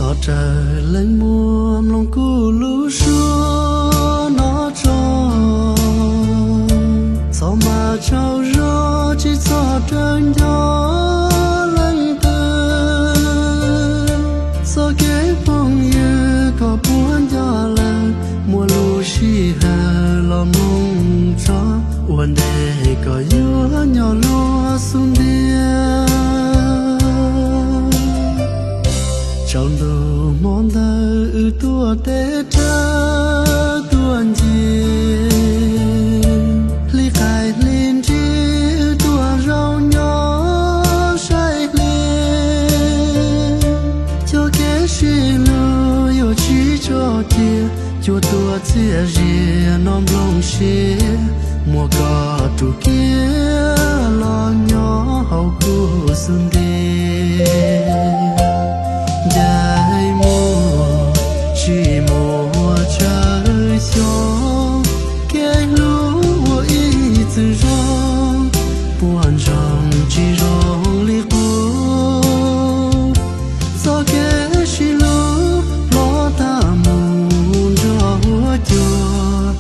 Thov raws leej muab mloog kuv lub suab no tso, txhob mas tsaug zog tsis txhob raws nco leej twg. Txoj kev phooj ywg koj puas nco lawm, muaj lub sij hawm los mloog tso, ua ntej koj yuav nyob luag xub ntiag. Tsaus ntuj hmo ntawd wb tuaj teb rawv tuaj ncig, hli qaij hli nrig wb tuaj zaum nyob saib hli. Cov kev sib hlub yuav tsis tso cia, cuaj tuaj txiaj ziam no nplooj siab, muaj koj rub kiag los nyob hauv kuv xub ntiag. Ncaim muaj tsis muaj tsawv xyov, kev hlub ua ib txwm zog, puas ntsoog tsis zoo li qub. Txoj kev sib hlub plob tag mus nrog huab cua,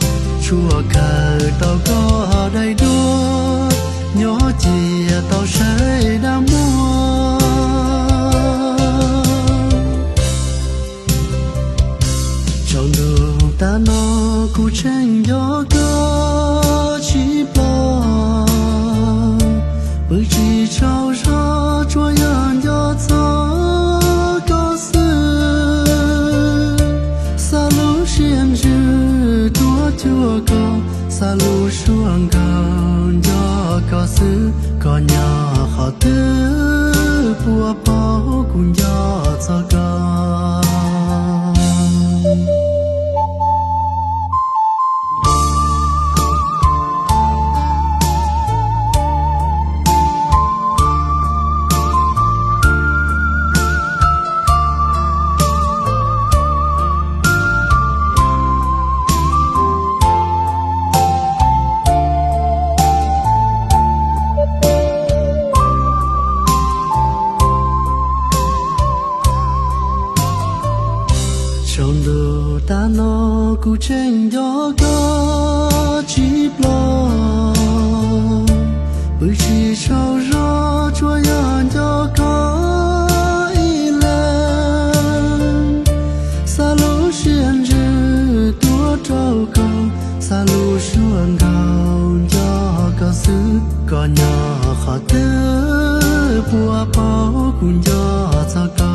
tshuav kawm tau koj daim duab, nyob cia tau saib dab muag. Tsaus ntuj tag no kuv tseem nco koj tsis ploj, pw tsis tsaug zog tsuas yog nco txog koj xwb. Xa lub siab ntsws tuaj cuag koj, xa lub suab nkaus nco koj xwb. Koj nyob qhov twg puas paub kuv nco txog koj. Tsaus ntuj tag no kuv tseem nco koj tsis ploj, pw tsis tsaug zog tsuas yog nco koj ib leeg. Xa lub siab ntsws tuaj rau koj, xa lub suab nkaus nco koj xwb. Koj nyob qhov twg puas paub kuv nco txog koj.